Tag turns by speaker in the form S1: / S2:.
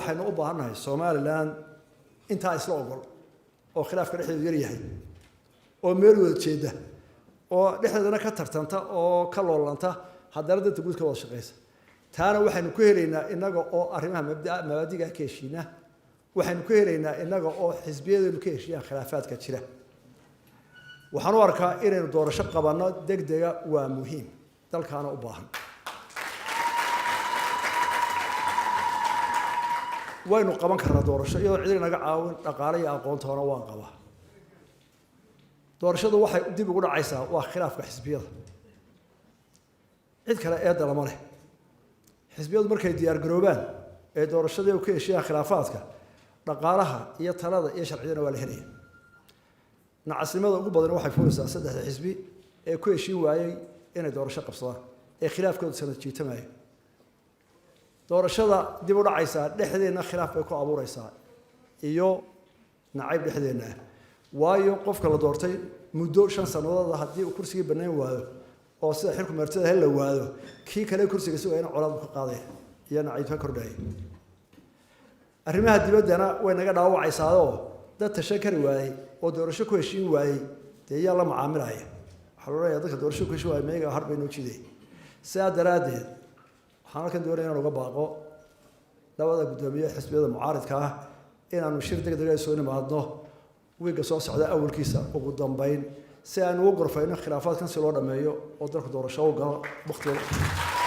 S1: Waxaynu u baahannahay Somaliland intaa isla ogol oo khilaafka dhexdeedu yar yahay oo meel wada jeeda oo dhexdeedana ka tartanta oo ka loolanta, haddana danta guud ka wada shaqeysa. Taana waxaynu ku helaynaa innaga oo arrimaha mabdaa mabaadiga ka heshiina. Waxaynu ku helaynaa innaga oo xisbiyadeenu ka heshiiyaan khilaafaadka jira. Waxaan u arkaa inaynu doorasho qabanno degdega waa muhiim, dalkaana u baahan. Waynu qaban karnaa doorasho iyadoo cid naga caawin, dhaqaale iyo aqoontoona waan qabaa. Doorashadu waxay dib ugu dhacaysaa waa khilaafka xisbiyada, cid kale eedda lama leh. Xisbiyadu markay diyaar garoobaan ee doorashadii u ka heshiiyaan khilaafaadka, dhaqaalaha iyo talada iyo sharciyadana waa la helaya. Nacasnimada ugu badan waxay furaysaa saddexda xisbi ee ku heshiin waayey inay doorasho qabsadaan ee khilaafkoodu sanad jiitamaya. Doorashada dib u dhacaysaa dhexdeenna khilaaf bay ku abuureysaa iyo nacayb dhexdeenna ah, waayo qofka la doortay muddo 5 sannadood haddii uu kursigii banayn waayo oo sida xilku martida hel la waayo, kii kale kursiga sugayana colaad buu ka qaadaya iyo nacayb ka kordhaya. Arrimaha dibaddana way naga dhaawacaysaayoo dad tashan kari waayey oo doorasho ku heshiin waayey dee yaa la macaamilaya? Waxaa la odhanaya dadka doorasho ku heshiin waayey meyaga har bay noo jiiday. Sidaa daraaddeed waxaan halkan doonaya inaan uga baaqo labada guddoomiye xisbiyada mucaaridka ah inaanu shir deg dega soo nimaadno wiigga soo socda awalkiisa ugu dambeyn, si aanu u gorfayno khilaafaadkan si loo dhameeyo oo dalku doorasho u galo waqtiga.